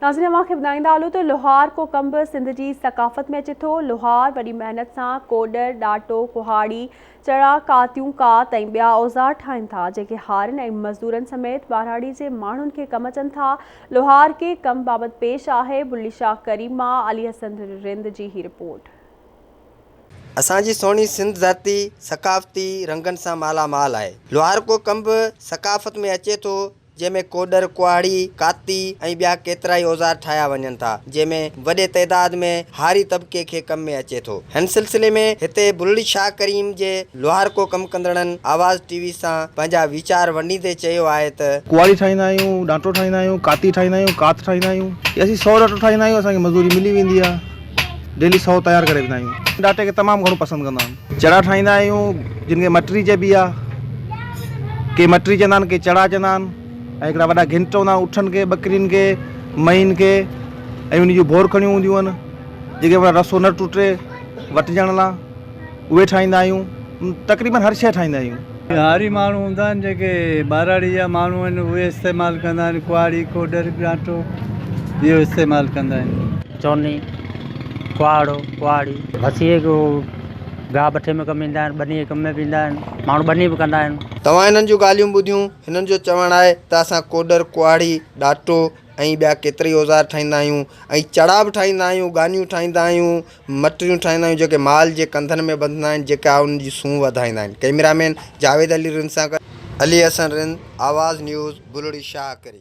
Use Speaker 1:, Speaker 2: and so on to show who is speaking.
Speaker 1: ناظرين اوهان کي ٻڌائيندا هلون ته لوهار ڪو ڪم به سنڌ جي ثقافت ۾ اچي ٿو. لوهار وڏي محنت سان ڪوڏر، ڏاٽو، ڪهاڙي، چڙا، ڪاتيون، ڪات ۽ ٻيا اوزار ٺاهين ٿا، جيڪي هارين ۽ مزدورن سميت ٻهراڙي جي ماڻهن کي ڪم اچن ٿا. لوهارڪي ڪم بابت پيش آهي بلڙي شاهه ڪريم مان علي حسن رند جي هي رپورٽ.
Speaker 2: اسان جي سهڻي سنڌ ڌرتي ثقافتي رنگن سان مالا مال آهي. لوهارڪو ڪم به ثقافت ۾ اچي ٿو. جنهن ۾ ڪوڏر، ڪهاڙي، ڪاتي ۽ ٻيا ڪيترائي اوزار ٺاهيا وڃن ٿا، جنهن ۾ وڏي تعداد ۾ هاري طبقي کي ڪم ۾ اچي ٿو. هن سلسلي ۾ هتي بلڙي شاهه ڪريم جي لوهارڪو ڪم ڪندڙن آواز ٽي وي سان پنهنجا ويچار ونڊيندي چيو آهي ته.
Speaker 3: ڪهاڙي ٺاهيندا آهيون، ڏانٽو ٺاهيندا آهيون، ڪاتي ٺاهيندا آهيون، ڪات ٺاهيندا آهيون. اسين سو ڏاٽو ٺاهيندا آهيون، اسان کي مزوري ملي ويندي آهي. ڊيلي سو تيار ڪري ويندا آهيون. ڏاٽي کي تمام گهڻو پسند ڪندا آهن. چڙا ٺاهيندا آهيون جن کي مٽري چئبي آهي. ڪي مٽري چوندا آهن ڪي چڙا چوندا آهن ۽ هڪڙا وڏا گهنٽ هوندا آهن اٺن کي ٻڪرين کي مهين کي ۽ ان جون ڀورکڻيون هونديون آهن جيڪي رسو نه ٽٽي وٽجڻ لاء اهي ٺاهيندا آهيون تقريبن هر شيء ٺاهيندا آهيون.
Speaker 4: هاري ماڻهو هوندا آهن جيڪي ٻهراڙي جا ماڻهو آهن اهي استعمال ڪندا آهن ڪهاڙي ڪوڏر ڏانٽو اهو استعمال ڪندا آهن.
Speaker 5: چوني، ڪهاڙو، ڪهاڙي. وسيع ڪو گاهه پٺي ۾ ڪم ايندا آهن، ٻنيء جي ڪم ۾ به ايندا آهن، ماڻهو ٻني به ڪندا آهن.
Speaker 2: توهان هنن جون ڳالهيون ٻڌيون، هنن جو چوڻ آهي ته اسان ڪوڏر، ڪهاڙي، ڏاٽو ۽ ٻيا ڪيترائي اوزار ٺاهيندا آهيون ۽ چڙا به ٺاهيندا آهيون، ڳانيون ٺاهيندا آهيون، مٽريون ٺاهيندا آهيون جيڪي مال جي ڪنڌن ۾ ٻڌندا آهن جيڪا ان جي سونهن وڌائيندا آهن. ڪئميرا مين جاويد علي رند سان گڏ علي حسن رند، آواز نيوز، بلڙي شاهه ڪريم.